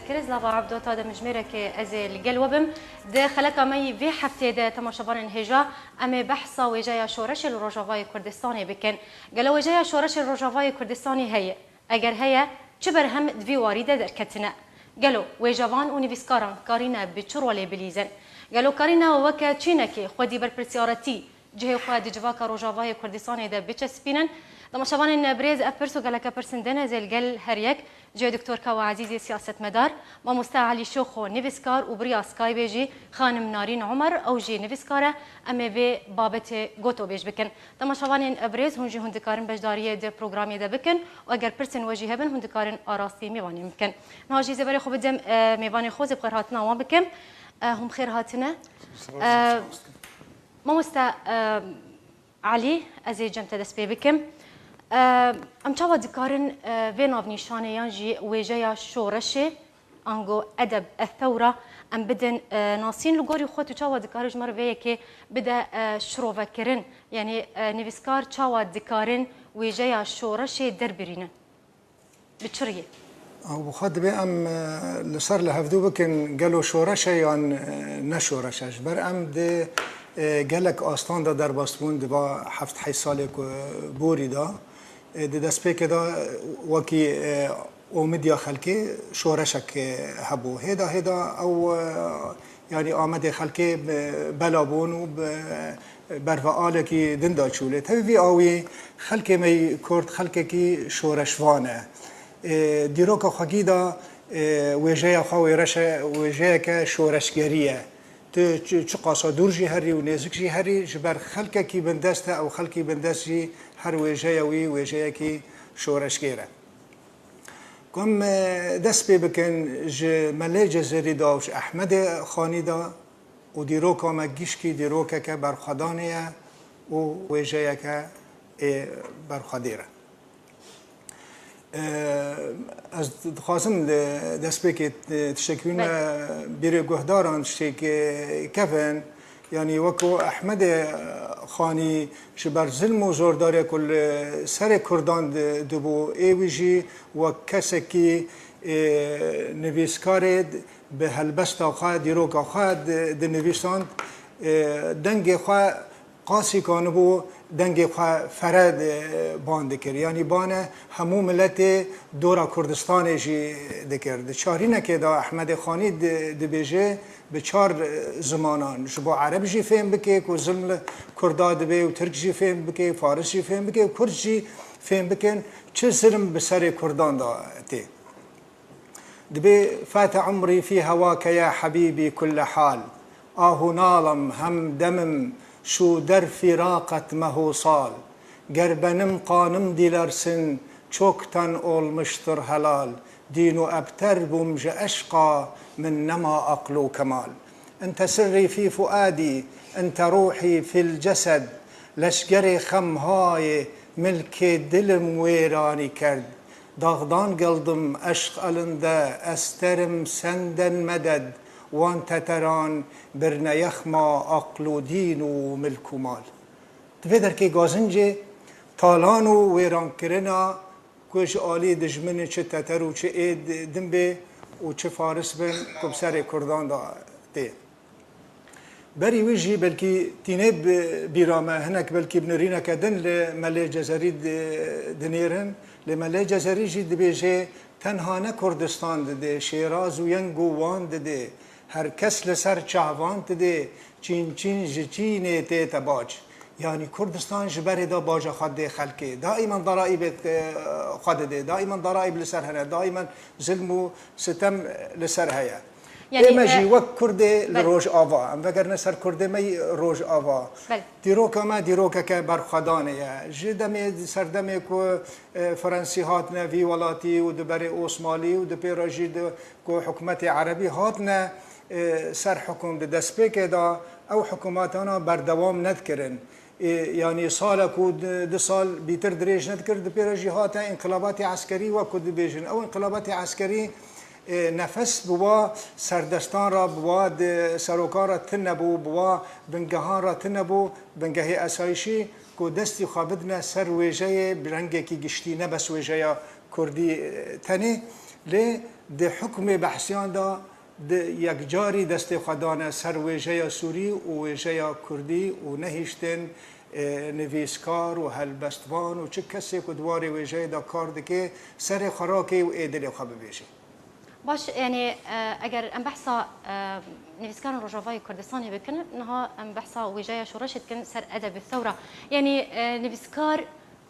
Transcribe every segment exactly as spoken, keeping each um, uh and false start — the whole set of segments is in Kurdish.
Kirêz lava Ebdo, ta demjimêrekê ez ê li gel we bim. Di xeleka me yî vê hefteyê de temaşevanên hêja, em ê behsa wêjeya şoreşê li Rojavayê Kurdistanê bikin. Gelo wêjeya şoreşê Rojavayê Kurdistanê heye? Eger heye, çi berhem di vî warî de derketine? Gelo wêjevan û nivîskaran karîne bi çi rolê bilîzin? Gelo karîne weke çînekê xwedî berpirsiyaretî cihê xwe di civaka Rojavayê Kurdistanê de biçespînin? Temaşevanên birêz, ev pirs û geleke pirsên din ez ê li gel her yek ji doktorka we ezîzê siyasetmedar, mamoste Elî Şoxo, nivîskar û bi riya Skypeê jî xanim Narîn Omer, ew jî nivîskar e, em ê vê babetê gotobêj bikin. Temaşevanên birêz, hûn jî hûn dikarin beşdariyê di programê de bikin û eger pirsên we jî hebin, hûn dikarin arastî mêvanê min bikin. Niha jî zêberê xwe bidim, e, mêvanê xwe, zê bi xêrhatina wan bikim. E, hûn bi xêr hatine. Spas, E, spas dikim. Mamoste, e, Elî, ez ê cem te dest pê bikim. E, em çawa dikarin, e, vê navnîşanê yan jî wêjeya şoreşê, ango edeb, e-thewra, em bidin, e, nasîn? Li gorî xwe tu çawa dikarî ji me re vê yekê bide, e, şirovekirin? Yanî, e, nivîskar çawa dikarin wêjeya şoreşê derbirînin? Bi çi riyê? Ew bi xwe divê em, e, li ser li hevdû bikin, gelo şoreş e yan, e, ne şoreş e? Ji ber em di, e, gelek astan de derbas bûn di va heft heyt salê ku borî de. E, di destpêkê de, e, wekî, e, omidya xelkê şoreşek, e, hebû. Hêda hêda ew, e, yanî Amedê xelkê bi bela bûn û bi berve alekî din de çû. Lê tevî vî awî xelkê me yî Kurd xelkekî şoreşvan e. E, dîroka xwekî de, e, wêjeya xwe wêreşe, wêjeyeke şoreşgerî ye. Tu çi, çiqasa dûr jî herî û nêzik jî herî, ji ber xelkekî bindest e, ew xelkî bindest jî her wêjeya wî wêjeyekî şoreşgêr e. Ku em, e, dest pê bikin ji Melê Cezerî de û ji Ehmedê Xanî de û dîroka me gişkî dîrokeke berxwedanê ye û wêjeyeke ê berxwedêr e. E, ez dixwazim li destpêkê, e, tiştekî wî me Belê. bîrê guhdaran tiştêk, e, kevin. Yanî weko Ehmedê Xanî ji ber zilm û zordarê ku li serê Kurdan di-, dibû, ê wî jî wek kesekî, ê, nivîskarê d-, bi helbesta xwe, dîroka xwe di-, dinivîsand, ê, dengê xwe qasî kanibû dengê xwe fere di-, ban dikir. Yanî bane hemû miletê dora Kurdistanê jî dikir. Di çarînekê de Ehmedê Xanî di-, dibêje, bi çar, e, zimanan. Ji bo Ereb jî fêm bike ku zilm li Kurda dibe û Tirk jî fêm bike, Faris jî fêm bike û Kurd jî fêm bikin çi zilm bi serê Kurdan de tê. Dibê: Fate umrî fî hewake ya hebîbî kulle hal. Ahu nalim hem demim şû der fîraqet meh û sal. Ger benim qanim dilersin çoktan olmuştur helal. Dîn û ebter bûm ji eşqa, min nema aql û kemal. Ente sirrî fî fuadî, ente ruhî fil cesed. Leşgerê xem hayê milkê dilim wêranî kerd. Dağdan geldim eşq elinde, esterim senden meded. Wan teteran birne yexma aql û dîn û milk û mal. Di vê derkê gazincê talan û wêrankirina ku ji alî dijminê çi teter û çi ê di-, din bê û çi faris bin ku bi serê Kurdan de tê. Berî wî jî belkî tînê bi bîra me, hinek belkî bi nirîneke din li Melê Cezerî di-, dinêrin. Lê Melê Cezerî jî dibêje, tenha ne Kurdistan didê, Şêraz û Yeng û Wan didê. Her kes li ser çavan didê, çîn çîn ji çînê tête bac. Yanî Kurdistan ji berê de baca xwe dê xelkê. Daîman daraîbê, e, xwe didê. Daîman daraîb li ser hene. Daîman zilm û sitem li ser heye. Yanî, Ê me e, jî wek Kurdê li belê. Rojava. Em vegerine ser Kurdê me yî Rojava. Belê. Dîroka me dîrokeke berxwedanê ye. Ji demê, serdemê ku, e, Fransî hatine vî welatî û di berê Osmalî û di pê re jî di ku hikûmetê Erebî hatine, e, ser hikûm di destpêkê de, ew hikûmetana berdewam nedikirin. Ê, yanî sala ku di-, du sal bîtir dirêj nedikir, di pê re jî hate înqilabatê eskerî, wek ku dibêjin. Ew înqilabatê eskerî, ê, nefes bi wa serdestan re, bi wa di serokan re tune bû, bi wa bingehan re tune bû, bingehê esayîşî ku destî xwe bidine ser wêjeyê bi rengekî giştî, ne bes wêjeya kurdî, e, tenê. Lê Di hukmê behsiyan de di yekcarî destê xwe dane ser wêjeya sûrî û wêjeya kurdî û nehiştin, e, nivîskar û helbestvan û çi kesê ku di warê wêjeyê de kar dike, serê xwe rakê û ê dilê xwe bibêje. Baş, yani, e, eger em behsa, e, nivîskarên Rojavayê Kurdistanê bikin, niha em behsa wêjeya şoreşê dikin ser edebê thewra. Yani, e, nivîskar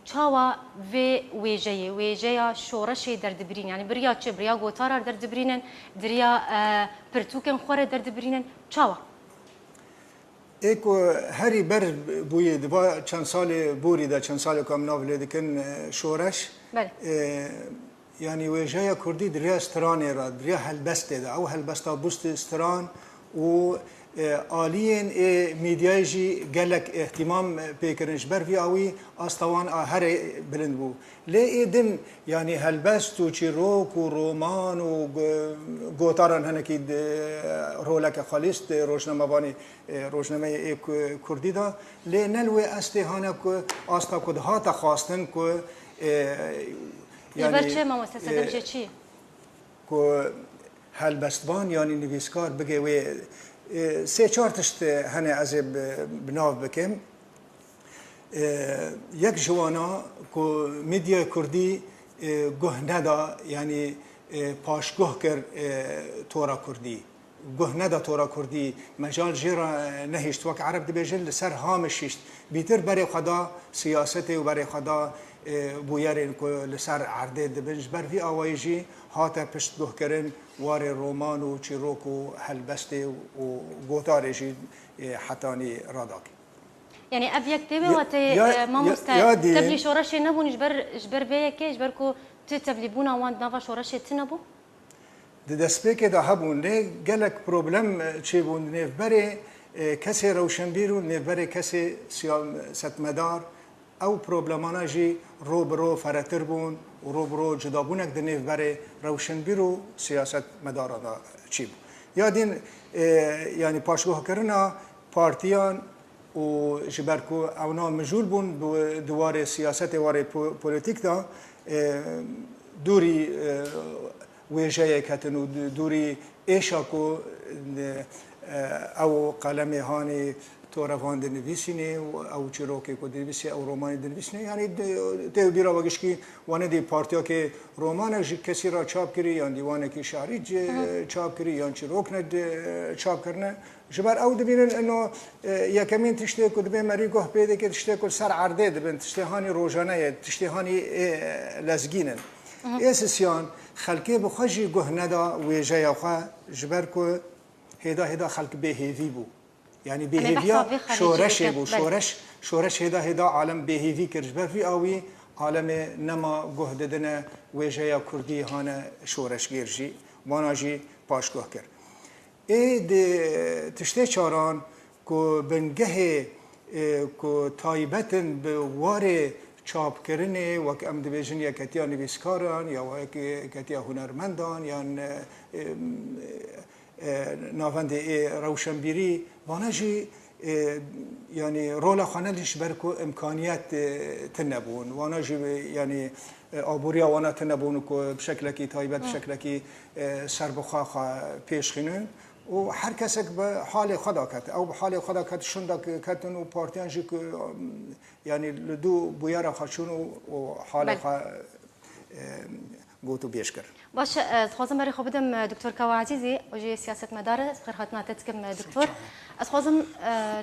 çawa vê wêjeyê, wêjeya şoreşê derdibirîn? Yani, bi riya çi? Bi riya gotara derdibirînin, bi riya, e, pirtûkên xwe re derdibirînin. Çawa? Ê ku herî ber bûyî, di va çend salê borî de, çend salê ku em nav lê dikin, e, şoreş, Belê. e, yanî wêjeya kurdî di riya stranê re, di riya helbestê de, ew helbesta bûst stran û, e, aliyên ê mîdyayê jî gelek îhtîmam pê kirin. Ji ber vî awî asta wan a herê bilind bû. Lê ê din, yanî helbest û çîrok û roman û go-, gotaran hinekî di roleke xwe lîst di rojnamevanê, e, rojnameyê ê ku-, kurdî de. Lê ne li wê estê hane ku asta ku dihate xwastin ku, e, Ji ber yanî, çi, mamoste, sedem e, jê çi ye? Ku helbestvan yanî nivîskar bige wê, e, sê çar tişt hene ez ê bi, bi nav bikim. E, yek ji wana ku medya kurdî, e, guh neda, yanî, e, paşguh kir, e, tora kurdî. Guh neda tora kurdî, mecal jê re nehişt. Wek ereb dibêjin, li ser ha min şişt. Bîtir berê xwe da siyasetê û berê xwe da, e, bûyerên ku li ser erdê dibin. Ji ber vî awayî jî hate piştguhkirin warê roman û çîrok û helbestê û gotarê jî, e, hetanî radakî. Yani ev yek tê wê Ya, wateyê, ya, e, ya, mamoste, ya dî- tevlî şoreşê nebûn ji ber, ji ber vê yekê, ji ber ku tu tevlîbûna wan di nava şoreşê tune bû? Di destpêkê de hebûn, lê gelek problem, e, çêbûn di nêvberê, e, kesê rewşenbîr û nêvberê kesê siyasetmedar. Ew problemana jî ro bi ro feretir bûn û ro bi ro cudabûnek di nêvberê rewşenbîr û siyasetmedaran de çêbû. Ya din, e, yanî paşguhkirina partiyan û ji ber ku ewna mijûl bûn bi, di warê siyasetê, warê po-, polîtîk de, e, dûrî, e, wêjeyê ketin û dû-, dûrî êşa ku, e, ew qelemê hanê to re van dinivîsînê û ew çîrokê ku dinivîsî, ew romanê dinivîsînê, yanî de-, tê bîra we gişkî wane dî partiyakê romanek ji kesî re çap kirî, yan dîwanekî şarî ce-, Hı hı. çap kirî, yan çîrokne de-, çap kirine. Ji ber ew dibînin ino, e, yekemîn tiştê ku dibê merî guh pê dike, tiştê ku li ser erdê dibin, tiştê hanî rojane ye, tiştê hanî ê lezgîn in. Hı hı. Ê sisiyan xelkê bi xwe jî guh neda wêjeya xwe, ji ber ku hêda hêda xelk bêhêvî bû. Yanî Em ê bêhêviya behsa vê xerê jî şoreşê bikin. Bû. Belê. Şoreş, şoreş hêda hêda alem bêhêvî kir. Ji ber vî awî alemê nema guh didine wêjeya kurdî hane şoreşgêr jî. Wana jî paşguh kir. Ê di tiştê çaran ku bingehê, e, ku taybet in bi warê çapkirinê, wek em dibêjin Yeketiya Nivîskaran ya wek Yeketiya Hunermendan yan, e, e, e, navendê ê rewşenbîrî, vana jî, e, yanî rola xwe nedî ji ber ku imkaniyet, e, tune bûn. Wana jî, yanî, e, aboriya wana tune bûn ku bi şeklekî taybet, bi Hı. şeklekî, e, serbixwe xwe pêş xînin. Û her kesek bi halê xwe de ket. Ew bi halê xwe de ket, şinda ke-, ketin û partiyan jî ku, yanî li dû bûyera xwe çûn û, û halê Belê. xwe, e, got û bêj kir. Baş e, ez dixwazim berê xwe bidim, e, Doktor Kawa Ezîzî, û jî siyasetmedar e, ez xêrhatina te dikim, e, Doktor. Sağ ol. Ez dixwazim, e,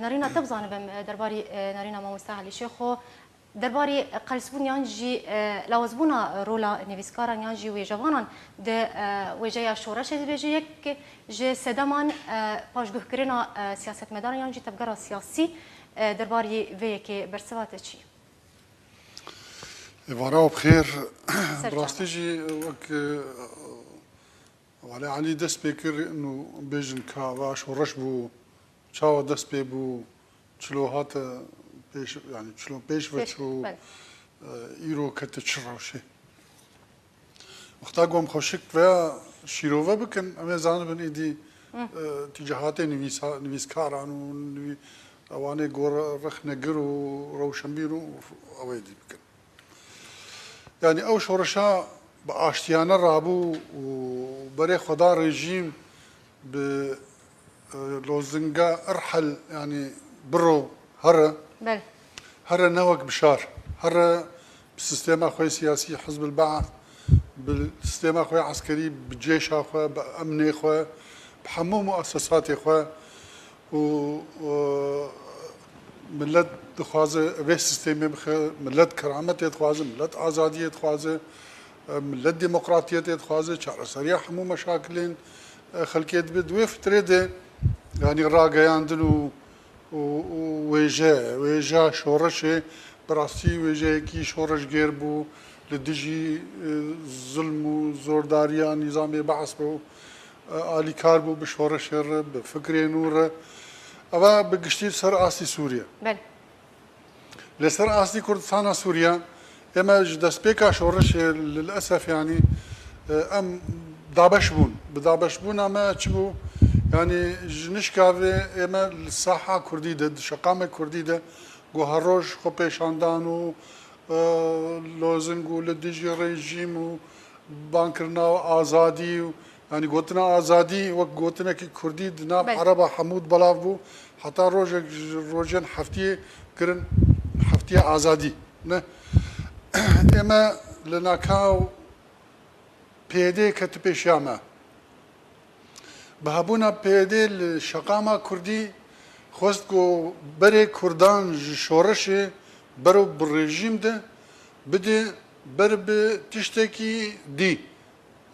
nerîna te bizanibim, e, derbarî, e, nerîna mamoste Elî Şêxo. Derbarî qelsbûn yan jî, e, lawazbûna rola nivîskaran yan jî wêjevanan di, e, wêjeya şoreşê dibêje, yek ji sedeman, e, paşguhkirina, e, siyasetmedaran yan jî tevgera siyasî, e, derbarî vê yekê bersiva te çi? Êvara we bi xêr. Ser Bi rastî çavan. Jî wek, e, Hevalê Elî dest pê kir û bêjin ka va şoreş bû, çawa dest pê bû, çilo hate pêş, yanî çilo pêş ve Pêş, çû, belê. e, îro kete çi rewşê. Wexta ku em xweşik veya şîrove bikin, em ê zanibin êdî, Hı. e, tîcehatê nivîsa-, nivîskaran û nivî-, ewanê gor rexnegir û rewşenbîr û ew êdî bikin. Yanî ew şoreşa bi aştiyane rabû û berê xwe da rejîm bi, e, lozinga irhel, yanî biro, here, Belê. here ne wek bi şar, here bi sistêma xwe yê siyasî, Hizb el-Ba'th, bi sistêma xwe yê eskerî, bi cêşa xwe, bi emnê xwe, bi hemû muesesatê xwe û, û millet dixwaze vê sistêmê bixe, millet kerametê dixwaze, millet azadiyê dixwaze, e, millet demokratiyetê dixwaze, çareseriya hemû meşakilên, e, xelkê dibe. Di wê fitrê de, yanî rageyandin û, û, û wêje, wêja şoreşê, bi rastî wêjeyekî şoreşgêr bû, li dijî, e, zulm û zordariya nîzamê Be'es bû, e, alîkar bû bi şoreşê re, bi fikrê nû re. Eva bi giştî li ser astî Sûriye. Belê. Li ser astî Kurdistana Sûriye, ême ji destpêka şoreşê, lil esef, yanî, e, em dabeş bûn. Bi dabeşbûna me çi bû? Yanî ji nişka vê ême li saha kurdî de, di şeqamê kurdî de, ku her roj xwepêşandan û, e, lozing û li dijî rejîm û bankirina azadî û, yanî gotina azadî wek gotinekî kurdî di nav Belê. Ereba hemû de belav bû. Heta rojek ji rojên heftiyê kirin heftiya azadî. Ne? Ême li nakaw P Y D keti pêşiya me. Bi hebûna P Y D li şeqama kurdî xwest ku berê kurdan ji şoreşê bero bi rejîm de bide ber bi tiştekî dî.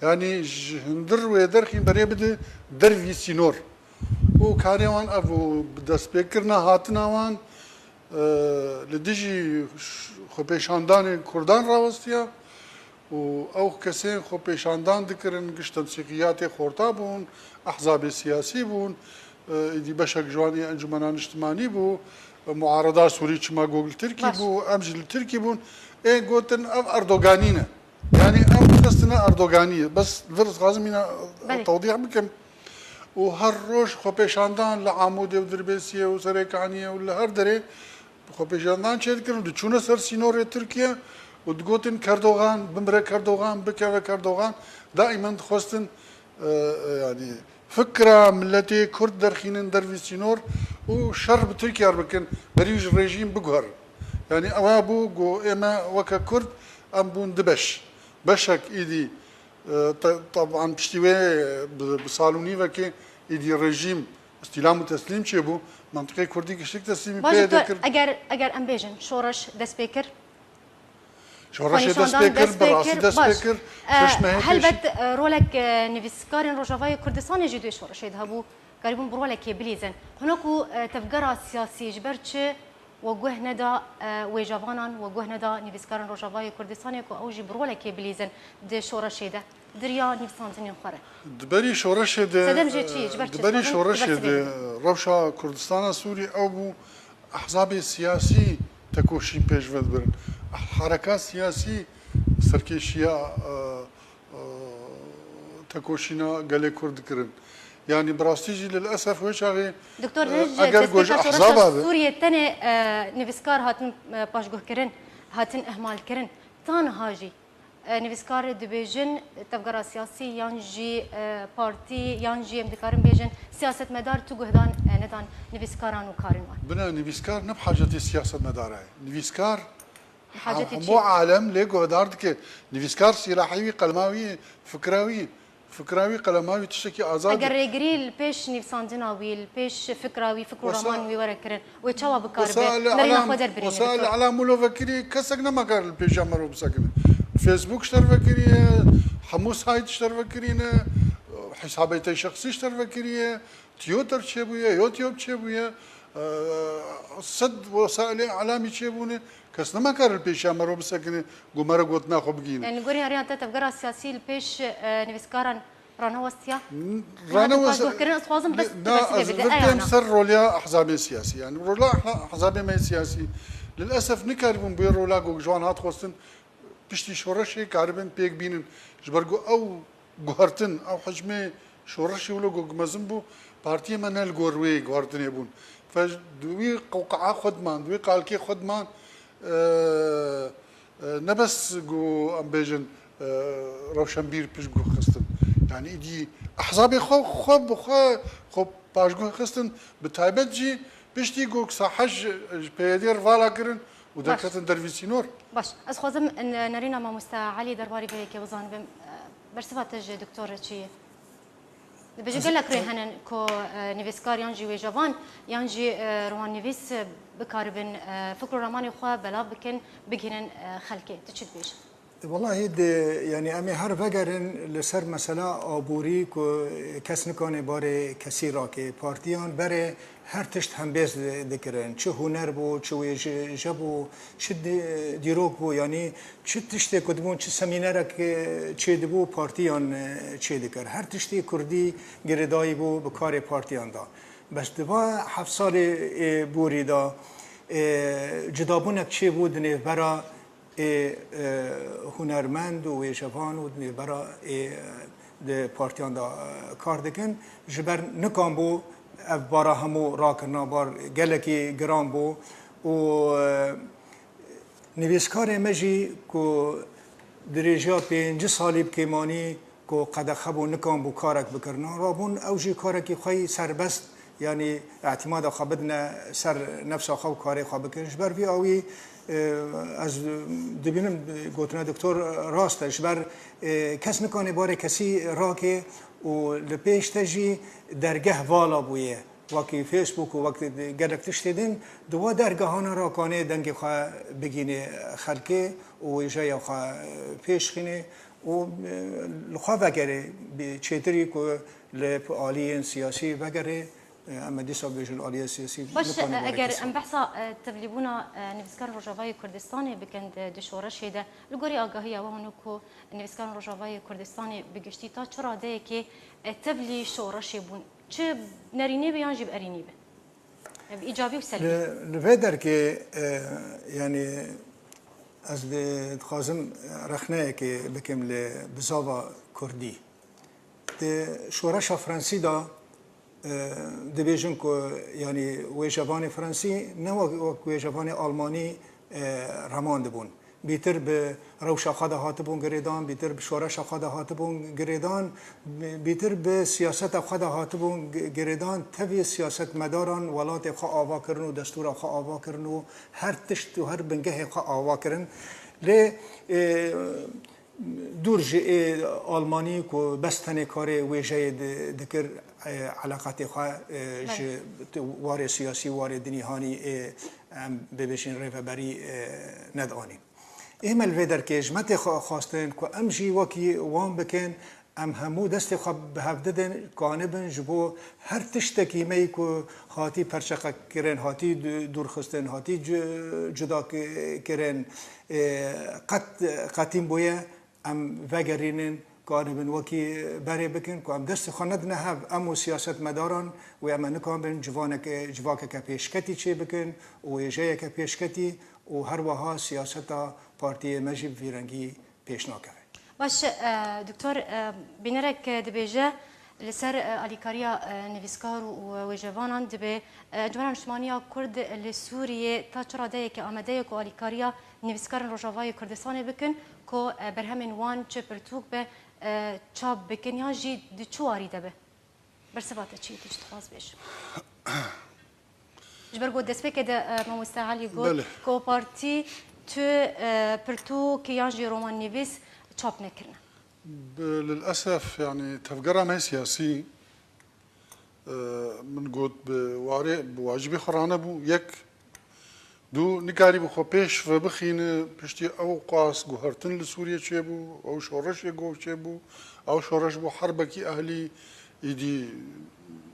Yanî ji hundir wê derxîn berê bide dervî sînor. Û karê wan ev û bi destpêkirina hatina wan, e, li dijî ş-, xwepêşandanên kurdan rawestiya û ew kesên xwepêşandan dikirin, giş temsîqiyatê xorta bûn, ehzabê siyasî bûn, e, îdî beşek ji wan ê encûmena niştimanî bû, e, muareda Sûrî çima got li Tirkî Baş. bû, em jî li Tirkî bûn. Ê gotin ev Erdoganî ne. Yanî em dixistine Erdoganiyê. Bes li vir dixwazim îna Belê. tewdîh bikim. Û her roj xwepêşandan li Amûdê û Dirbêsiyê û Serêkaniyê û li her derê xwepêşandan çêdikirin. Diçûne ser sînorê Tirkiye û digotin Kerdogan, bimire Kerdogan, bikeve Kerdogan. Daîmen dixwestin, e, e, yanî fikra miletê Kurd derxînin dervî sînor û şer bi Tirkiye re bikin, berî ji rejîm biguherin. Yanî ewa bû ku ême weke Kurd em bûn du beş. Beşek îdî, e, te-, teban piştî wê bi, bi salûnî vekê îdî rejîm îstîlam û teslîm çêbû. Mentiqê Kurdî giştik teslîmî Baş pê doktor, kir. eger, eger em bêjin şoreş dest pê kir, Şoreşê dest xwenîşandan pê kir, dest bi pê rastî kir, dest baş. pê kir. E, Şeş mehê pêşî. helbet, e, rolek, e, nivîskarên Rojavayê Kurdistanê jî di wê şoreşê de hebû. Karibûn bi rolekê bilîzin. Hina ku, e, tevgera siyasî ji ber çi we guh neda, e, wêjevanan, we guh neda nivîskarên Rojavayê Kurdistanê ku ew jî bi rolekê bilîzin di şoreşê de, di riya nivîsandinên xwe re? Di berî şoreşê de, Sedem jê çi ye? Ji ber e, çi? di berî Dixwazim şoreşê de dibersivînim. rewşa Kurdistana Sûrî ew bû, ehzabê siyasî tekoşîn pêş ve dibirin. Hereka siyasî serkêşiya, e, e, tekoşîna gelê Kurd dikirin. Yanî bi rastî jî lil esef wê çaxê, Doktor, e, ji eger ku ji destpêka ehzaba şoreşa be. Sûriyê tenê, e, nivîskar hatin, e, paşguhkirin, hatin ihmalkirin. Ta niha jî, e, nivîskar dibêjin tevgera siyasî yan jî, e, partî yan jî em dikarin bêjin siyasetmedar tu guhdan, e, nedan nivîskaran û karên wan. Bine nivîskar ne bi hacetê siyasetmedara ye. Nivîskar Hacetî hemû çi? alem lê guhdar dike. Nivîskar sîlahê wî, qelema wî, fikra wî, fikra wî, qelema wî tiştekî azad e. Eger rêgirî li pêş nivîsandina wî, li pêş fikra wî, fikr û Wesa-, raman wî were kirin, wê çawa bikaribe wesa li merîna elam-, xwe derbirîne, wesa li doktor? elam wilo vekirî, kesek nema kar li pêşiya mero bisekine. Facebook ji te re vekiriye, hemû sayt ji te re vekirîne, hesabê te şexsî ji te re vekiriye. Twitter çêbûye, YouTube çêbûye, e, sed wesailê elamî çêbûne, kes nema kar li pêşiya mero bisekine, ku mero gotina xwe bigihîne. Yani, li gorî heriya te tevgera siyasî li pêş, e, nivîskaran ranewestiya? N-, Niha ranewest-, paşguhkirin, ez dixwazim bes ne, tu destê ez bide, vir ey têm ana. ser roliya ehzabê siyasî. Yani, rola ehla-, ehzabê me siyasî. Lilesef nikaribûn bi wê rola ku ji wan hat xwestin, piştî şoreşê karibin pêk bînin. Ji ber ku ew guhertin, ew hicmê şoreşê wilo ku mezin bû, partiyê me ne li gor wê guhertinê bûn. Fe di wî qewqeya xwe diman, di wî qalkê xwe diman, e, e, ne bes ku em bêjin, e, rewşenbîr piştguh xistin. Yani îdî ehzabê xwe, xwe bi xwe, xwe paşguh xistin. Bi taybet jî piştî ku sahe ji, ji P Y D'ê re vala kirin û Baş. derketin dervî sînor. Baş. Ez xwazim n-, nerîna mamoste Elî derbarî vê yekê bizanibim. E, bersiva te ji doktor çi ye? Dibêje Ez gelek rê henin ku, e, nivîskar yan jî wêjevan yan jî, e, romannivîs, e, bikaribin, e, fikr û ramanê xwe belav bikin, bigihînin, e, xelkê. Tu çi dibêjî? Welahi de, yani em ê her vegerin li ser mesela aborî ku kes nikane barê kesî rake. Partiyan berê her tişt hembêz dikirin. Çi huner bû, çi wêje bû, çi di-, dîrok bû, yani çi tiştê ku dibûn, çi semînerek, e, çêdibû, partiyan, e, çêdikir. Her tiştê kurdî girêdayî bû bi karê partiyan de. Bes di va heft salê, e, borî de, e, cudabûnek çêbû di nêvbera ê, e, hunermend û wêjevan û di nêvbera ê, e, di partiyan de, e, kar dikin. Ji ber nikan bû ev bara hemû rakirina bar gelekî giran bû û, e, nivîskarê me jî ku dirêjiya pêncî salî bi kêmanî ku qedexe bû, nikan bû karek bikirina, rabûn ew jî karekî xwe yî serbest, yanî îtîmada xwe bidine ser nefsa xwe û karê xwe bikin. Ji ber vî awî, e, ez dibînim, e, gotina doktor rast e. Ji ber, e, kes nikanê barê kesî rake û li pêş te jî dergeh vala bûye. Wekî Facebook û wek gelek tiştê din, di wa dergehana rakanê dengê xwe bigînê xelkê û wêjeya xwe pêşxînê. û, e, li xwe vegerê bi çêtirî ku li aliyên siyasî vegerê, e, em ê dîsa bêjin aliyê siyasî Baş, nikane e, barê eger kesî em behsa, e, tevlîbûna, e, nivîskarên Rojavayê Kurdistanê bikin di, di şoreşê de, li gorî agahiya we hûn ku nivîskarên Rojavayê Kurdistanê bi giştî ta çi radeyekê, e, tevlî şoreşê bûn, çi nerînî be yan jî bi erînî be? Bi îcabî û selbî. Li, li vê derkê, e, yanî ez di-, dixwazim rexneyekê bikim li bizava kurdî. Di şoreşa Fransî de, e, dibêjin ku, yanî wêjevanê Fransî ne wek, wek wêjevanê Almanî, e, remandibûn. Bîtir bi rewşa xwe de hatibûn girêdan, bîtir bi şoreşa xwe de hatibûn girêdan, bî-, bîtir bi siyaseta xwe de hatibûn gi-, girêdan. Tevî siyasetmedaran welatê xwe ava kirin û destûra xwe ava kirin û her tişt û her bingehê xwe ava kirin. Lê, e, dûr ji ê Almanî ku bes tenê karê wêjeyê di-, dikir, e, eleqatê xwe, e, Belê. ji warê siyasî, warê dinî hanî, e, em bibêjin rêveberî, e, nedianîn. Ê me li vê derkê ji me tê xwe xwestin ku em jî wekî wan bikin, em hemû destê xwe bi hev didin, kanibin ji bo her tiştekî me yî ku hatî perçeqekirin, hatî du-, dûrxistin, hatî cu-, cuda ki-, kirin, ê, qet qetîn bûye, em vegerînin, kanibin wekî berê bikin ku em destê xwe nedine hev, em û siyasetmedaran wê em ê nikanbin civaneke, civakeke pêşketî çê bikin û wêjeyeke pêşketî û her wiha siyaseta partiyê me jî bi vî rengî pêş nakeve. Baş, e, doktor, e, bînerek, e, dibêje, li ser, e, alîkariya, e, nivîskar û, û wêjevanan dibê, e, Encûmena Niştimaniya Kurd li Sûriyê ta çi radeyekê amade ye ku alîkariya nivîskarên Rojavayê Kurdistanê bikin ku, e, berhemên wan çi pirtûk be, e, çap bikin yan jî di çi warî de be? Bersiva te çi ye, tu çi dixwaz bêj? Ji ber ku destpêkê de, e, mamoste Elî got Belê. ku partî tu, e, pirtûk yan jî romannivîs çap nekirine. Bi, lilesef, yani tevgera me siyasî, e, min got bi warê, bi wacibê xwe ranebû. Yek, Du, nikarîbû xwe pêş ve bixîne, piştî ew qas guhertin li Sûriyê çêbû, ew şoreşê gov çêbû, ew şoreş bû herbekî ehlî, îdî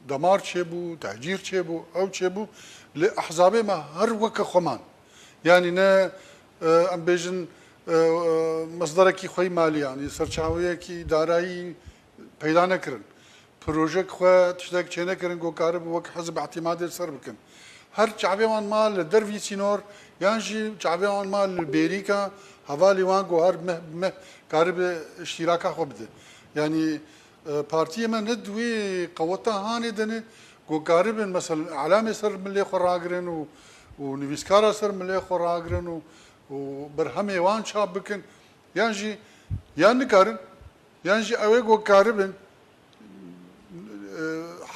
demar çêbû, tehcîr çêbû, ew çêbû. Lê ehzabê me her weke xwe man. Yanî ne, e, em bêjin, e, e, mesderekî xwe yî malî, yanî serçaveyekî darayî peyda nekirin. Projek xwe tiştek çênekirin ku karibe wek hizb îtîmadê li ser bikin. Her çavê wan ma li dervî sînor, yan jî çavê wan ma li bêrîka hevalê wan ku her meh bi meh karibe îştîraka xwe bide. Yanî, e, partiyê me ne di wê qeweta hanê de ne ku karibin, meselen, îlamê ser milê xwe ragirin û, û nivîskara ser milê xwe ragirin û, û berhemê wan çap bikin. Yan jî Yan nikarin, yan jî ew ê ku karibin, e,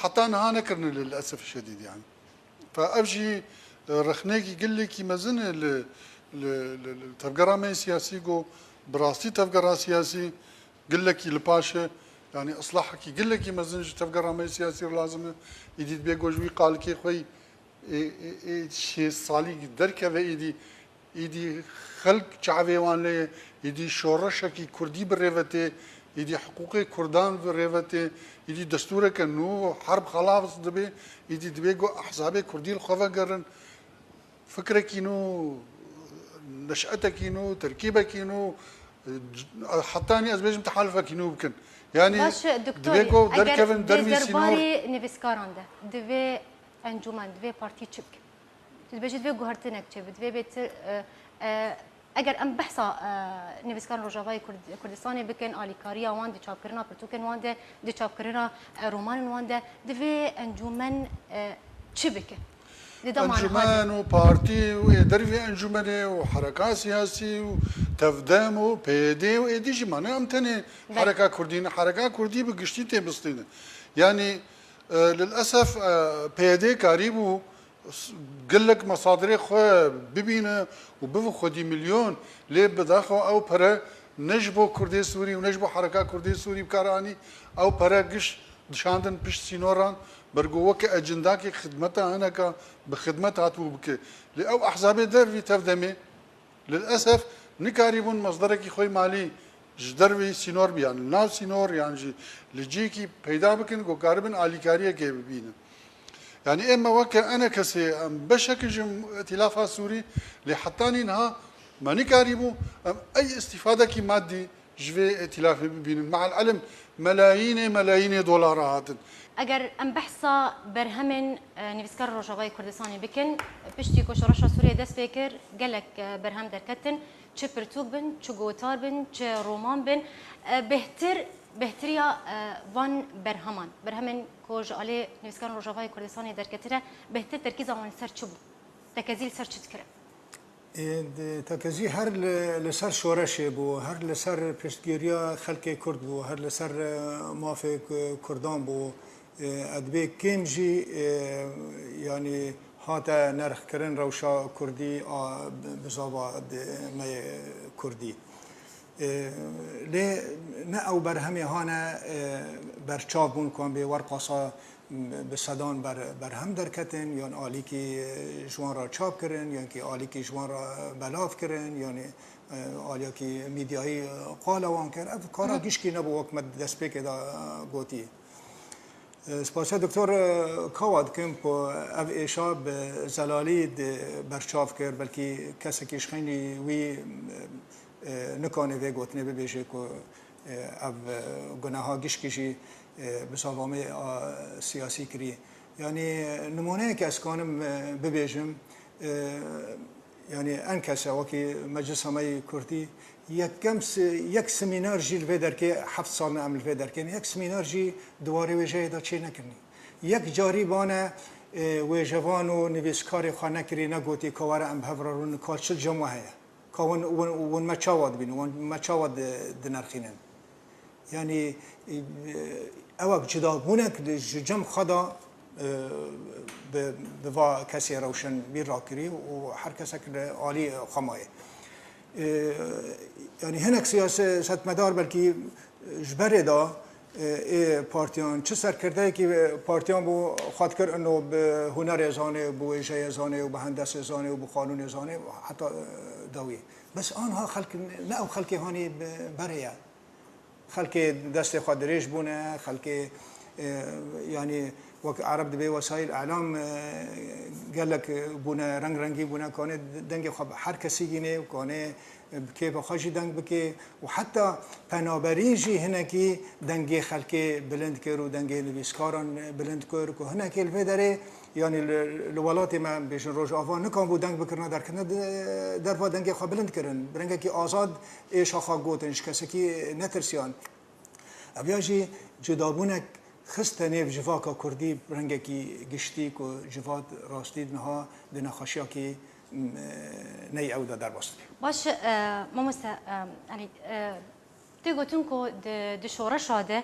heta niha nekirine lil esef şedîd yani. Fe ev jî, e, rexnekî gelekî mezin e li, li, li, li tevgera me siyasî ku bi rastî tevgera siyasî gelekî li paş e. Yani islahekî gelekî mezin ji tevgera me siyasî re lazim e. Îdî dibê ku ji wî qalikê xwe yî ê, ê, ê şêst salî derkeve êdî, êdî xelk çavê wan lê ye, êdî şoreşekî kurdî bi rê ve tê, êdî hiqûqê kurdan bi rê ve tê, êdî destûreke nû, herb xelas dibe, êdî dibê ku ehzabê kurdî li xwe vegerin, fikrekî nû, neşetekî nû, terkîbekî nû, hetanî ez bêjim tehalifekî nû bikin. Yani Baş, dibê doktorî, ku eger derkevin dê dervî sînor. Derbarê nivîskaran de, divê encûmen, divê partî çi bike? Tu dibêjî divê guhertinek çêbe, divê bêtir, e, e, eger em behsa, e, nivîskarên Rojavayê Kurd-, Kurdistanê bikin, alîkariya wan di çapkirina pirtûkên wan de, di çapkirina, e, romanên wan de, divê encûmen, e, çi bike? Di dema niha de. Encûmen û partî û ê dervî encûmenê û hereka siyasî û tevdem û P Y D û êdî jî mane em tenê Belê. Hereka kurdî ne. Hereka kurdî bi giştî tê bistîne. Yani, e, lilesef, e, P Y D karîbû s-, gelek mesadirê xwe bibîne û bibe xwedî milyon, lê bidaxewa ew pere ne ji bo Kurdê Sûrî û ne ji bo Hereka Kurdê Sûrî bi kar anî, ew pere giş dişandin pişt sînoran, ber ku weke ecindakê xidmeta hineka bi xidmet hatibû bike. Lê ew ehzabê dervî tevdemê, lilesef, nikarîbûn mesderekî xwe yê malî ji dervî sînor bi, yan li nav sînor, yan jî li cihekî peyda bikin, ku karibin alîkariyekê bibînin. Yani ê me weke enekesê, em beşek in ji Îtîlafa Sûrî, lê hetanî niha me nikarîbû em ey îstîfadekî madî ji vê îtîlafê bibînin. Me'el ilim, melayînê melayînê dolara hatin. Eger em behsa berhemên, e, nivîskar Rojavayê Kurdistanê bikin, piştî ku şoreşa Sûriyê dest pê kir, gelek, e, berhem derketin, çi pirtûk bin, çi gotar bin, çi roman bin, e, bêhtir, bêhtiriya, e, van berheman, berhemên ku ji alî nivîskarên Rojavayê Kurdistanê derketine, bêhtir terkîza wan li ser çi bû? Tekezî li ser çi dikirin? Ê, di, tekezî her li, li ser şoreşê bû, her li ser piştgiriya xelkê Kurd bû, her li ser, e, mafê Ku-, Kurdan bû. Ê, ez dibê kêm jî, ê, yanî hate nerxkirin rewşa Kurdî a bi-, bizava di me yê Kurdî. Ê, lê ne ew berhemê hane, ê, berçav bûn ku em bê werqasa bi sedan ber-, berhem derketin, yan alîkî, e, ji wan re çap kirin, yan kî alîkî ji wan re belav kirin, yan, e, aliyakî mîdyayî, e, qala wan kir. Ev kara Hı hı. gişkî nebû wek me destpêkê de, e, gotî. E, spasiya Doktor, e, Kawa dikim ku ev êşa bi zelalî di berçav kir, belkî kesekî ji xeynî wî, e, e, nikane vê gotinê bibêje ku, e, ev, e, guneha gişkî jî, e, bi zavamê a siyasî kirî. Yanî nimûneyeke ez kanim, e, bibêjim, e, yanî enkese wekî Meclisa me yê Kurdî yekem si-, yek semînar jî li vê derkê heft sal ne em li vê derkê ne. Yek semînar jî di warê wêjeyê de çê nekirinî. Yek carî bane, e, wêjevan û nivîskarê xwe nekirî, negotî ka were em bi hev re rûnin, ka çi li cem we heye. Ka hûn, hûn, hûn me çawa dibînin, hûn me çawa di-, dinirxînin? Yanî, e, ewek cudabûnek ji cem xwe de, e, bi, bi va kesê rewşenbîr rakirî û her kesek li alî xwe maye. E, yanî hinek siyasetmedar belkî ji berê de, e, ê partiyan, çi serkirdeyekî partiyan bû, xwe dikir ino bi hunerê zanê, bi wêjeyê zanê û bi hendesê zanê û bi qanûnê zanê, heta, e, dawî. Bes anha xelk, ne ew xelkê hanî bi-, berê ye. Xelkê destê xwe dirêj bûne, xelkê, e, yanî wek Ereb dibê wesayîl îlam, e, gelek bûne, reng rengî bûne, kanê dengê xwe bi her kesî gînê û kanê bi kêfa xwe jî deng bikê û heta penaberî jî hinekî dengê xelkê bilind kir û dengê nivîskaran bilind kir ku hinekê li vê derê, yanî li, li welatê me, em bêjin Rojava, nikan bû deng bikirina derketina de-, derva dengê xwe bilind kirin. Bi rengekî azad êşa xwe gotin, ji kesekî netirsiyan. Ev ya jî cudabûnek xiste nêv civaka kurdî bi rengekî giştî ku civat rastî niha di nexweşiyakî, m, neyê ew de derbas dibe. Baş, e, mamoste, e, yanî, e, Tê gotin ku di, di şoreşa de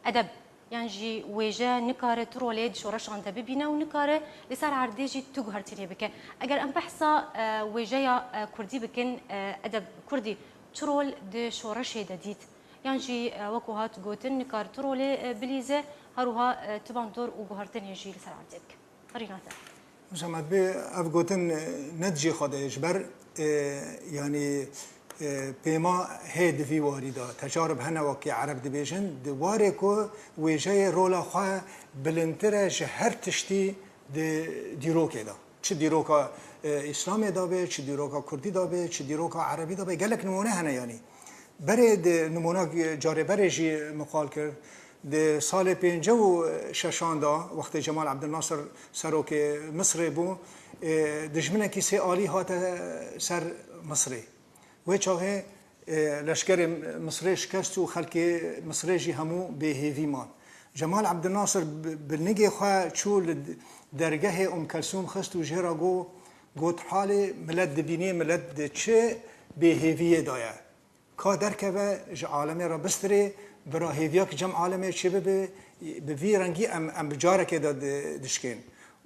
edeb yan jî wêje nikare tu rolê di şoreşan de bibîne û nikare li ser erdê jî tu guhertinê bike. Eger em behsa, e, wêjeya, e, kurdî bikin, e, edeb kurdî çi rol di şoreşê de dît? Yan jî, e, wekû hat gotin, nikare tu rolê, e, bilîze, her wiha, e, tu bandor û guhertinê jî li ser erdê bike. Rîna te. Hocam, ez bê ev gotin, e, ne di cê xwe de ye. Ji ber, e, yanî, e, pêma hê di vî warî de. Tecarib hene wekî Ereb dibêjin, di warê ku wêjeyê rola xwe bilindtir e ji her tiştî di dîrokê de. Çi dîroka, e, Îslamê de be, çi dîroka Kurdî de be, çi dîroka Erebî de be. Gelek nimûne hene yanî. Berê di nimûna carê berê jî min qal kir. Di salê pêncî û şeşan de, wextê Cemal Abdülnasir serokê Misirê bû, e, dijminekî sê alî hate ser Misirê. Wê çaxê, e, leşkerê Misirê şikest û xelkê Misirê jî hemû bêhêvî man. Cemal Abdülnasir bi, bi nigê xwe çû li dergehê Umm Kelsûm xist û jê re got, got, "Halê milet dibînê, milet di çi bêhêviyê de ye." Ka derkeve, ji alemê re bistirê, birahêviya ki cem alemê çêbibe, bi vî rengî em, em bi carekê de di-, dişkên.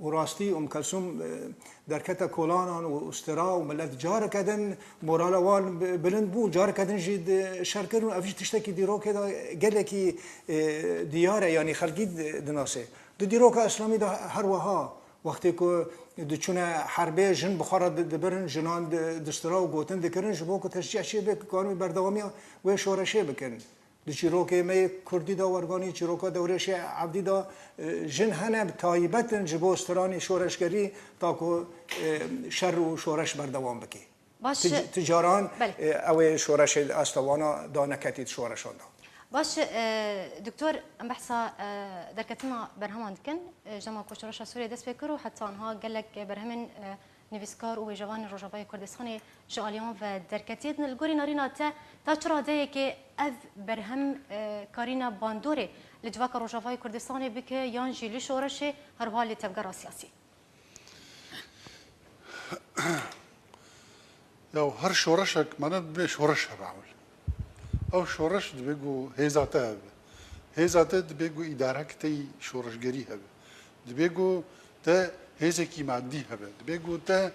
Û rastî Umm Kelsûm, e, derkete kolanan û ustira û milet careke din morala wan bi-, bilind bû, careke din jî di şer kir û ev jî tiştekî dîrokê de gelekî, e, diyar e, yanî xelkî di-, dinase. Di dîroka îslamî de her wiha Wextê ku diçûne herbê, jin bi xwe re di-, dibirin, jinan di-, distira û gotin dikirin, ji bo ku teşcîh çêbe, ku karin berdewamiya wê şoreşê bikin. Di çîrokê me yê kurdî de werganî, çîroka Dewrêşê Evdî de, e, jin hene bi taybet in ji bo stranî şoreşgerî, ta ku, e, şer û şoreş berdewam bike. Baş. Ti, ti caran, belê, e, ew ê şoreşê asta wana da neketî di şoreşan de. Baş, e, doktor, em behsa, e, derketina berheman dikin. E, ji dema ku şoreşa Sûriyê dest pê kir û heta niha gelek berhemên, e, nivîskar û wêjevanên Rojavayê Kurdistanê ji aliyan ve derketî din. Li gorî nerîna te, ta çi radeyekê ev berhem, e, karîne bandorê li civaka Rojavayê Kurdistanê bike yan jî li şoreşê, her wiha li tevgera siyasî? Ya her şoreşek, mane, dibê şoreş hebe ewil. Ew şoreş dibê ku hêza te hebe. Hêza te dibê ku îdarek te yî şoreşgerî hebe. Dibê ku te hêzekî madî hebe. Dibê ku te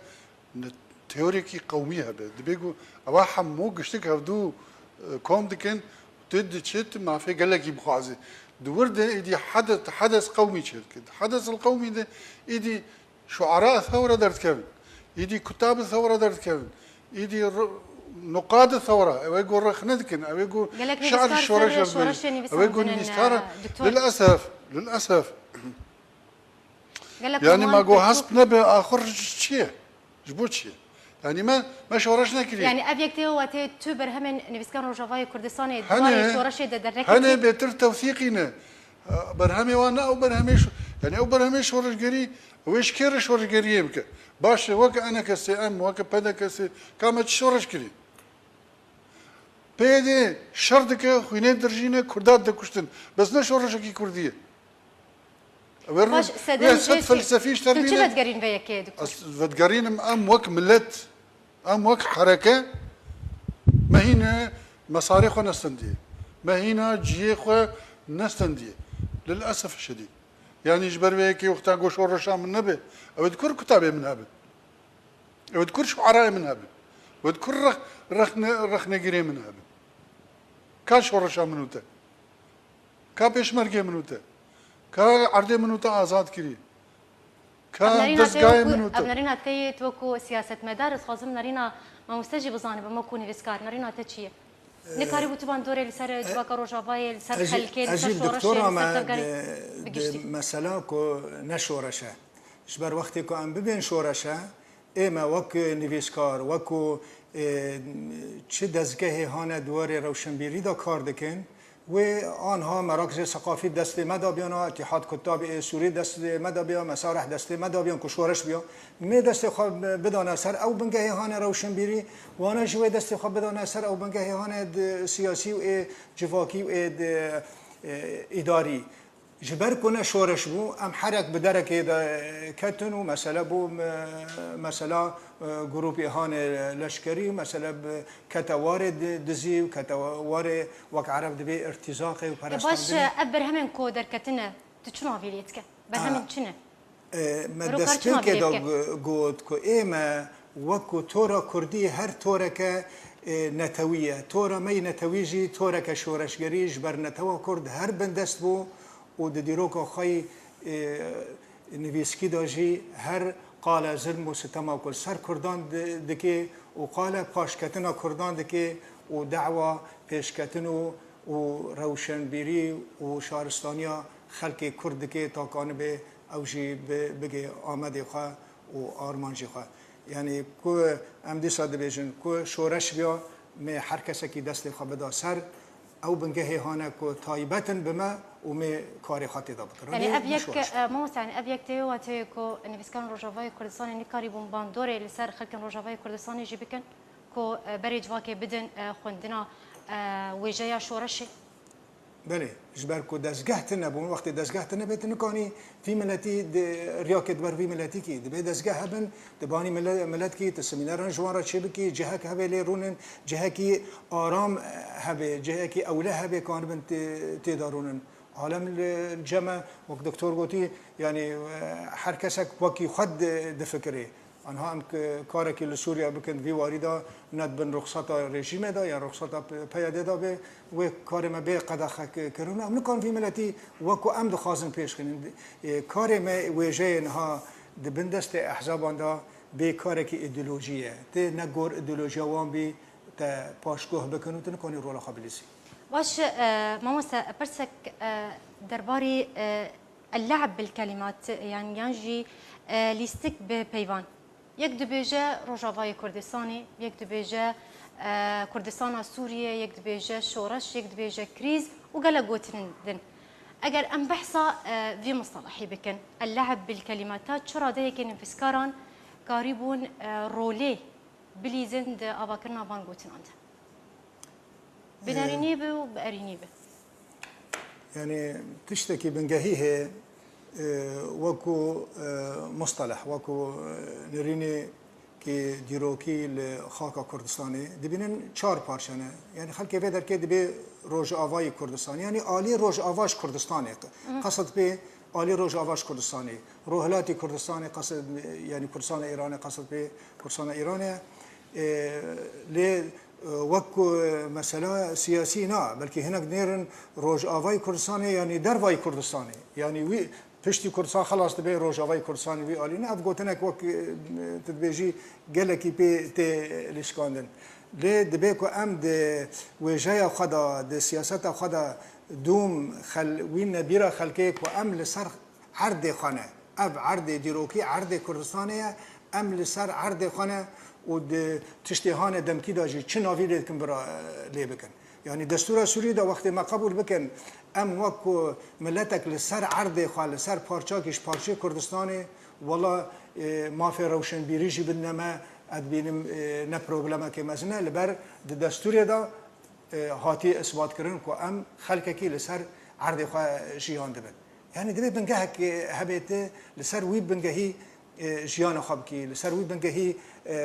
ne-, teorekî qewmî hebe. Dibê ku ewa hemû giştik hevdû, e, kom dikin, tu diçî, tu mafê gelekî bixwazî. Di wir de êdî hede-, hedes qewmî çêdike. Di hedes el qewmî de êdî şuara thewre derdikevin. Êdî kutab thewre derdikevin. Êdî r-, nuqad thewre, ew ê ku rexne dikin, ew ê ku şiir şoreş derdikevin, ew ê ku nivîskar, e, lilesef, lilesef. Gelek yanî ma wan go hesp nebe, axir çi ye? Ji bo çi ye? Yanî me, me şoreş nekiriye. Yanî ev yek tê û tê tu berhemên nivîskar Rojavayê Kurdistanê di warê şoreşê de derneketî? Hene bêtir tewsîqî ne. Berhemê wan ne ew berhemê şo-, yanî ew berhemê şoreşgerî, ew ê ji kê re şoreşgeriyê bike? Baş e, weke enekesê em, weke pedekesê, ka me çi şoreş kirî? P Y D şer dike, xwînê dirjîne, Kurda dide kuştin. Bes ne şoreşekî Kurdî ye. Ew ê rû-, baş, sedem wê sed jê çi? Felsefî ji te bîne. Tu çi vedigerîn vê yekê, doktor? Ez vedigerînim em wek milet, em wek hereke, me hîne mesarê xwe nestendiye. Me hîna cihê xwe nestendiye. Lilesef şedîd. Yanî ji ber vê yekê wexta ku şoreşa min nebe, ew ê dikur kutabê min hebin. Ew ê dikur şuarayê min hebin. Ew ê dikur rex-, rexne-, rexnegirê min hebin. Ka şoreşa min û te? Ka pêşmergê min û te? Ka erdê min û te azad kirî? Ka dezgahê min û te? Ev nerîna te yê tu wekû siyasetmedar, ez xwazim nerîna mamoste jî bizanibe, me wekû nivîskar, nerîna te çi ye? Nikarîbû tu bandorê li ser civaka Rojavayê, li ser xelkê, li ser şoreşê, li ser tevgerê bigiştî? Di mesela ku ne şoreş e. Ji ber wextê ku em bibên şoreş e, ê me wek nivîskar, wekû, ê, çi dezgehê hane di warê rewşenbîrî de kar dikin, wê anha merakizê seqafî destê me de biyana, Îtîhad Kuttabê Sûrî destê me de biya, Mesareh destê me de biyan ku şoreş biya. Mê destê xwe bidane ser ew bingehê hane rewşenbîrî, wane jî wê destê xwe bidane ser ew bingehê hane di siyasî û ê civakî û ê di, ê, îdarî. Ji ber ku ne şoreş bû, em herek bi derekê de ketin û mesele bû, me-, mesela, e, grûpê hanê leşkerî, mesele bi, kete warê di-, dizî û kete warê wek ereb dibê irtîzaqê û E, baş, perestandinê. E, ev berhemên ku derketine, tu çima vî lê dike? Berhemên çi ne? E, me Ero kar çima destpêkê vî lê de dike? Go-, got ku ê me wek ku tora kurdî her toreke, e, netewî ye. Tora me yê netewî jî toreke şoreşgerî ji ber netewa kurd her bindest bû û di dîroka xwe yî, e, nivîskî de jî her qala zilm û sitema ku li ser kurdan di-, dike û qala paşketina kurdan dike û dawa pêşketin û, û rewşenbîrî û şaristaniya xelkê kurd dike ta kanibe ew jî bi-, bige Amedê xwe û armancê xwe. Yanî ku em dîsa dibêjin ku şoreş biya, mê her kesekî destê xwe bida ser, ew bingehê hane ku taybet in bi me û mê karê xwe tê de bikin. Yanî Rêyê ev yek, şoreş. E, mamoste, yanî ev yek tê wê wateyê ku nivîskarên Rojavayê Kurdistanê nikarîbûn bandorê li ser xelkên Rojavayê Kurdistanê jî bikin ku, e, berê civakê bidin, e, xwendina, e, wêjeya şoreşê? Belê, ji ber ku dezgeh tune bûn, wextê dezgeh tune bê, tu nikanî vî miletî di, riyakê di ber vî miletî kî. Dibê dezgeh hebin, tu banî mile-, milet kî, tu semîneran ji wan re çêbikî, cihek hebe lê rûnin, cihekî aram hebe, cihekî ewle hebe kanibin tê, tê de rûnin. Alem li cem e, wek doktor gotî, yanî, e, her kesek wekî xwe di-, difikirê. Anha em k-, karekî li Sûriye bikin, vî warî de ne dibin ruxsata rejîmê de yan ruxsata P-, PYD'ê de bê, wê karê me bê qedexekirin. Em nikan vî miletî wek ku em dixwazin pêş xînin. Ê, karê me wêjeyê niha di bin destê ehzaban de bê karekî îdeolojî ye. Tê ne gor îdeolojiya wan bî te paşguh bikin û tu nikanî rola xwe bilîzî. Baş, e, mamoste, pirsek, e, derbarî, e, El-le'b bil-kelimat, yan, yan jî, e, lîstik bi peyvan. Yek dibêje Rojavayê Kurdistanê, yek dibêje, e, Kurdistana Sûriye, yek dibêje şoreş, yek dibêje krîz û gelek gotinên din. Eger em behsa, e, vî mustelehî bikin, el-le'b bil-kelimat, ta çi radeyekê nivîskaran karîbûn, e, rolê bilîzin di avakirina van gotinan de? Bi Ee, nerînî bi û bi erînî bi. Yanî tiştekî bingehî heye, e, wekû, e, musteleh, wekû, e, nerînî ki dîrokî li xaka Kurdistanê dibînin çar parçe ne. Yanî xelkê vê derkê dibê Rojavayê Kurdistanê. Yanî alî Rojava ji Kurdistanê. Qesd pê alî Rojava ji Kurdistanê. Rohilatî Kurdistanê, qesd, yanî Kurdistana Îranê, qesd pê Kurdistana Îranê. E, lê, e, wek ku, e, mesela siyasî na, belkî hinek nêrin Rojavayê Kurdistanê, yanî dervayî Kurdistanê. Yanî wî piştî Kurdistan xelas dibe Rojavayê Kurdistanê wî alî ne. Ev gotinek wek, e, tu dibêjî gelekî pê tê lîskandin. Lê dibe ku em di wêjeya xwe de, di siyaseta xwe de dûm xel-, wî nebîra xelkê ku em li ser erdê xwe ne. Ev erdê dîrokî, erdê Kurdistanê ye. Em li ser erdê xwe ne û di tiştê hane demkî de jî çi navî lê dikin bira, lê bikin. Yanî destûra Sûrî de wextê me qebûl bikin, em wek ku miletek li ser erdê xwe, li ser parçakî ji parçeyê Kurdistanê, wela, e, mafê rewşenbîrî jî bidine me, ez dibînim, e, ne problemekê mezin e. Li ber di destûrê de e, hatiye isbatkirin ku em xelkekî li ser erdê xwe jiyan dibin. Yanî divê bingehek, e, hebê tu li ser wî bingehî, e, jiyana xwe bikî, li ser wî bingehî, e,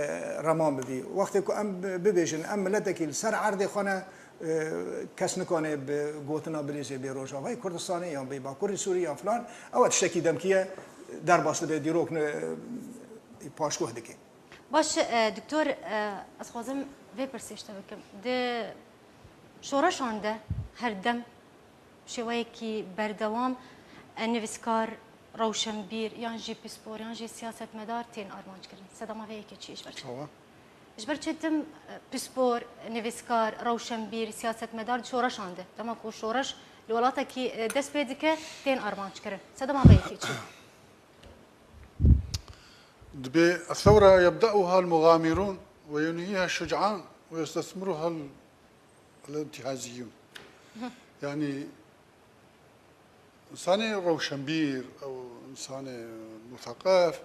reman bibî. Wextê ku em bi-, bibêjin, em miletekî li ser erdê xwe ne, e, kes nikane bi gotina bilîzê bê Rojavayê Kurdistanê yan bê Bakurê Sûrî yan filan, ew tiştekî demkî ye, derbas dibe dîrok ne, e, paşguh dike. Baş, e, doktor, e, ez xwazim vê pirsê ji te bikim. Di şoreşan de her dem şêweyekî berdewam, e, nivîskar, rewşenbîr, yan jî pispor, yan jî siyasetmedar tên armanc kirin. Sedema vê yekê çi ye ji ber çi? Çawa? Ji ber çi tim, e, pispor, nivîskar, rewşenbîr, siyasetmedar di şoreşan de? Dema ku şoreş li welatekî, e, dest pê dike, tên armanc kirin. Sedema vê yekê çi ye? Dibê الثورة يبدأها المغامرون وينهيها الشجعان ويستثمرها الانتهازيون. Yani, insanê rewşenbîr, ew insanê mutheqef,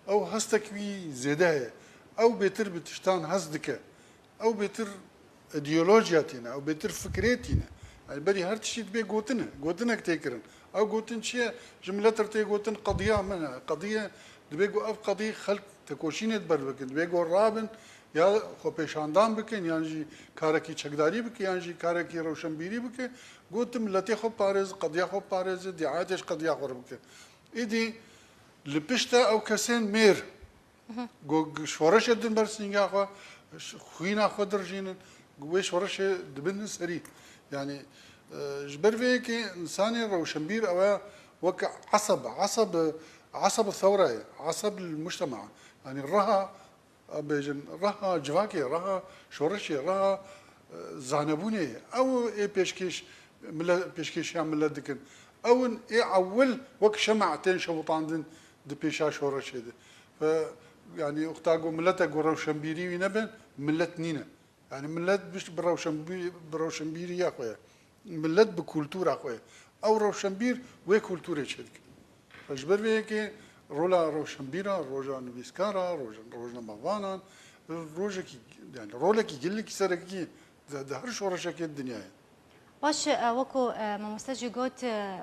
ew hestek wî zêde heye. Ew bêtir bi tiştan hez dike. Ew bêtir îdeolojiya tîne, ew bêtir fikrê tîne. Yani berî her tiştî dibê gotin e, gotinek tê kirin. Ew gotin çi ye? Ji milet re tê gotin qediya min e. Qediye, dibê ku ev qedî xelk tekoşînê di ber bikin. Dibê ku rabin ya xwepêşandan bikin, yan jî karekî çekdarî bikin, yan jî karekî rewşenbîrî bikin. Gotin miletê xwe parêz, qediya xwe parêze, diayetê ji qediya xwe re bike. Îdî li pişt de ew kesên mêr Go-, şoreşê din ber sînga xwe, ş-, xwîna xwe dirjînin, wê şoreşê dibin serî. Yani, e, ji ber vê yekê insanê rewşenbîr ew e weke eseb, eseb, eseb thewre ye, eseb li mujtema. Yani reha, em bêjin, reha civakê, reha şoreşê, reha, e, zanebûnê ye. Ew ê pêşkêş, mile-, pêşkêşiya milet dikin. Ew in ê ewil wek şema tên şewitandin di pêşa şoreşê de. Ve, yani, wexta ku milete ku rewşenbîrî wî nebe, milet nîne. Yani, milet bi, bi rewşenbî-, bi rewşenbîriya xwe ye. Milet bi kultura xwe ye. Ew rewşenbîr wê kulturê çêdike. Ve ji ber vê yekê rola rewşenbîra, roja nivîskara, roja, rojnamevanan, rojekî, yani, rolekî gelekî serekî di, di her şoreşekê dinyayê. Baş, e, wekû, e, mamoste jî got, e,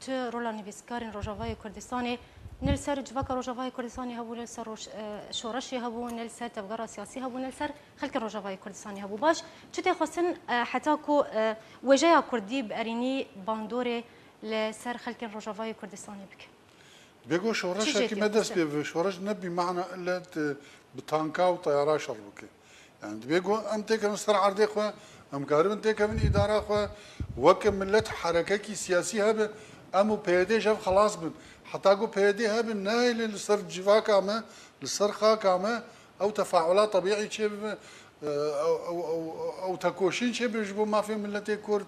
tu rola nivîskarên Rojavayê Kurdistanê ne li ser civaka Rojavayê Kurdistanê hebû, ne li ser roj-, e, şoreşê hebû, ne li ser tevgera siyasî hebû, ne li ser xelkên Rojavayê Kurdistanê hebû. Baş, çi tê xwestin, e, heta ku, e, wêjeya Kurdî bi erînî bandorê li ser xelkên Rojavayê Kurdistanê bike? Dibê ku şoreşekî me dest pê bi, şoreş ne bî mana illet, e, bi tanka û teyara şer bike. Yani dibê ku em têkevin ser erdê xwe, em karibin têkevin îdara xwe, weke millet herekekî siyasî hebe, em û P Y D ji hev xelas bin. Heta ku P Y D hebe, nahêle li ser civaka me, li ser xaka me, ew tefaula tebîî çêbibe, e, ew, ew, ew, ew tekoşîn çêbibe ji bo mafê miletê Kurd,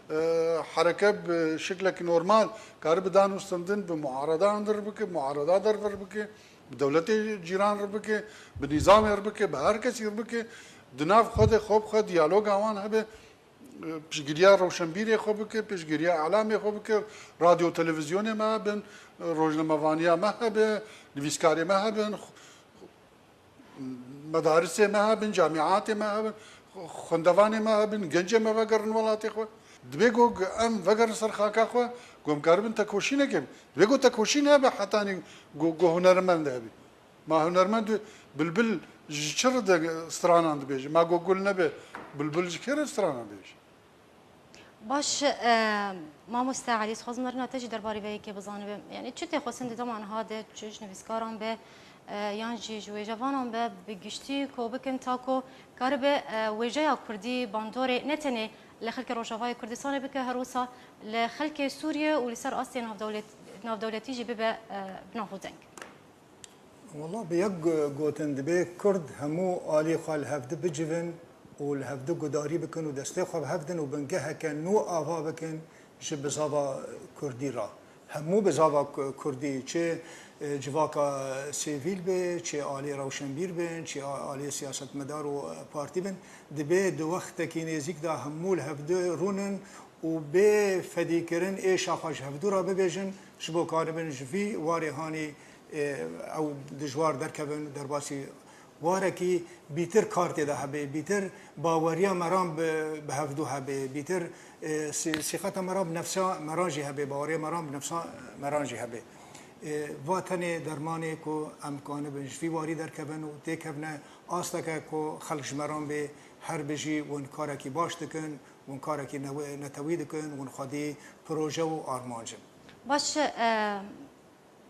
e, hereke bi şiklekî normal karibe danûstendin bi muareda hundir bike, muareda dervir bike, bi dewletê cîran re bike, bi nîzamê re bike, bi her kesî re bike, di nav xwe de xwe bi xwe diyaloga wan hebe, e, piştgiriya rewşenbîrê xwe bike, piştgiriya elamê xwe bike, radyo televîzyonê me hebin, e, rojnamevaniya me hebe, nivîskarê me hebin, medarisê me hebin, camîatê me hebin, xwendevanê me hebin, gencê me vegerin welatê xwe. Dibê ku em vegerin ser xaka xwe, ku em karibin tekoşînekê bin. Dibê ku tekoşîn hebe hetanî ku, ku hunermend hebî. Ma hunermend bilbil ji çi re de stranan dibêje? Ma ku gul nebe, bilbil ji kê re stranan dibêje? Baş, e, mamoste Elî, dixwazim nerina te jî derbarê vê yekê bizanibim. Yani çi tê xwestin di dema niha de, çi ji nivîskaran be, e, yan jî ji wêjevanan be, bi giştî ko bikin ta ku karibe, e, wêjeya Kurdî bandorê ne tenê li xelkê Rojavayê Kurdistanê bike, her wisa li xelkê Sûriye û li ser astê navdewlet-, navdewletî jî bibe, e, bi nav û deng. Wela bi yek go-, gotin dibê Kurd hemû alî xwe li hevdi bicivin û li hevdi gudarî bikin û destê xwe bi hev din û bingeheke nû ava bikin ji bizava Kurdî re. Hemû bizava Ku-, Kurdî, çi, e, civaka sivîl be, çi alî rewşenbîr bin, çi a-, alî siyasetmedar û, e, partî bin, dibê di wextekî nêzîk de hemû li hevdi rûnin û bê fedîkirin êşa xwe ji hevdû re bibêjin, ji bo karibin ji vî warê hanî, e, ew dijwar derkevin, derbasî warekî bîtir kar tê de hebe, bîtir baweriya meran bi, bi hevdû hebe, bîtir, e, sî-, sîqeta meran bi nefsa meran jî hebe, baweriya meran bi nefsa meran jî hebe. E, va tenê dermanê ku em kanibin ji vî warî derkevin û têkevine asteke ku xelk ji meran bê her bijî hûn karekî baş dikin, hûn karekî newe-, netewî dikin, hûn xwedî proje û armanc in. Baş, e,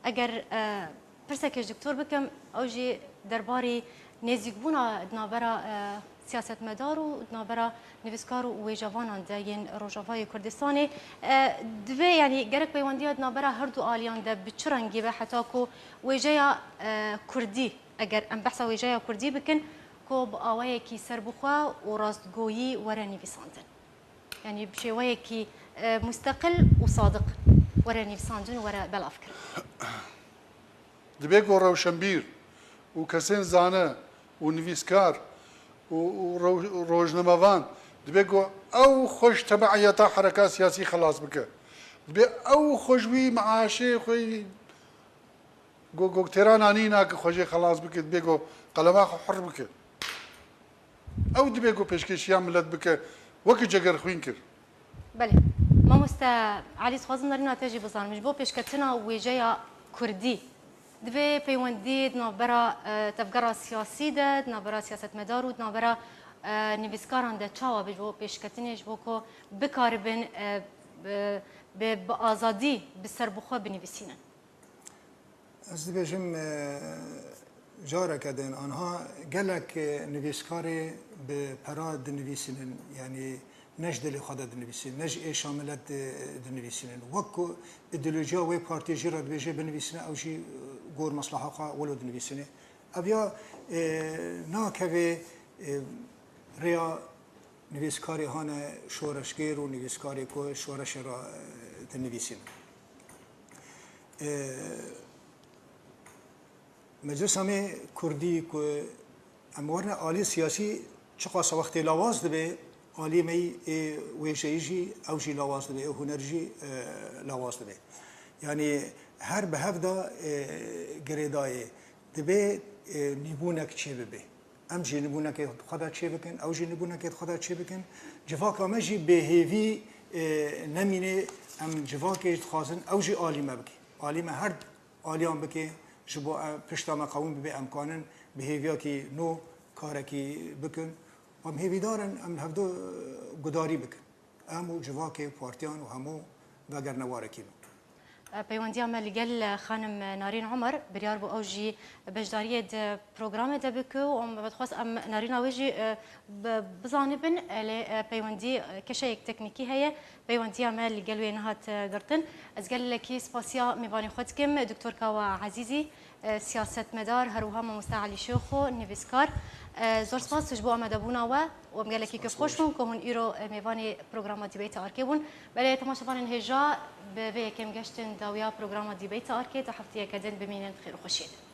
eger, e, pirsekê ji doktor bikim, ew jî derbarî nêzîkbûna di navbera, e, siyasetmedar û di navbera nivîskar û wêjevanan de yên Rojavayê Kurdistanê, e, divê, yanî gerek peywendiya di navbera her du aliyan de bi çi rengî be heta ku wêjeya, e, Kurdî, eger em behsa wêjeya Kurdî bikin, ku bi awayekî serbixwe û rastgoyî were nivîsandin. Yanî bi şêweyekî, e, musteqil û sadiq were nivîsandin û were belavkirin. Dibê ku rewşenbîr û kesên zane û nivîskar û, û rew-, rojnamevan, dibê ku ew xwe ji tebeiyeta hereka siyasî xelas bike. Dibê ew xwe ji wî meaşê xwe Go, go têra nanî nake xwe jê xelas bike, dibê go qelema xwe hir bike. Ew dibê go pêşkêşiya milet bike, wekî Cegerxwîn kir. Belê. Mamoste Elî, dixwazim nerîna te jî bizanim. Ji bo pêşketina wêjeya kurdî, divê peywendî di navbera, e, tevgera siyasî de, di navbera siyasetmedar û di navbera, e, nivîskaran de çawa be ji bo pêşketinê, ji bo ku bikaribin, e, bi, bi, bi azadî, bi serbixwe binivîsînin? Ez dibêjim, e, careke din, anha gelek, e, nivîskarê bi pera dinivîsînin, yanî ne ji dilê xwe de dinivîsînin, ne ji êşa milet di-, dinivîsînin. Wek ku îdeolojiya wê partiyê jî re dibêje binivîsîne, ew jî, e, gor mesleha xwe wilo dinivîsîne. Ev ya, e, nakeve, e, rêya nivîskarê hane şoreşgêr û nivîskarê ku şoreşê re, e, dinivîsînin. E, Meclisa me kurdî ku em werine alî siyasî çiqas wextê lawaz dibe, alî me yî ê wêjeyî jî ew jî lawaz dibe, ê huner jî, e, lawaz dibe. Yanî her bi hev de, e, girêdayê dibe, e, nîbûnek çê bibe. Em jî nibûnekê xwe de çê bikin, ew jî nibûnekê xwe de çê bikin. Civaka me jî bêhêvî, e, nemîne, em civakê dixwazin, ew jî alî me bike. Alî me her aliyan bike, ji bo em pişta me qewim bibe, em kanin bi hêviyakî nû karekî bikin. Em hêvîdar in, em li hevdu, e, gudarî bikin. Em û civakê, partiyan û hemû vegerine warekî nû. Peywendiya me li gel, e, xanim Narîn Omer biryar bû ew jî beşdariyê di programê de bike û em vedixwest em narîna wê jî, e, bi-, bizanibin, e, lê, e, peywendî, e, keşeyek teknîkî heye. Peywendiya me li gel wê nehat, e, girtin. Ez gelekî spasiya mêvanê xwe dikim, Doktorka we Ezîzî, e, siyasetmedar, her wiha Mamoste Elî Şêxo, nivîskar. E, zor spas ji bo amadebûna we û em gelekî kêfxweş bûn ku hûn îro, e, mêvanê programa Dîbeyta Arkê bûn. Belê, temaşevanên hêja, bi vê yekê em geştin dawiya programa Dîbeyta Arkê, ta hefteyeke din bimînin xêr û xweşiyê de.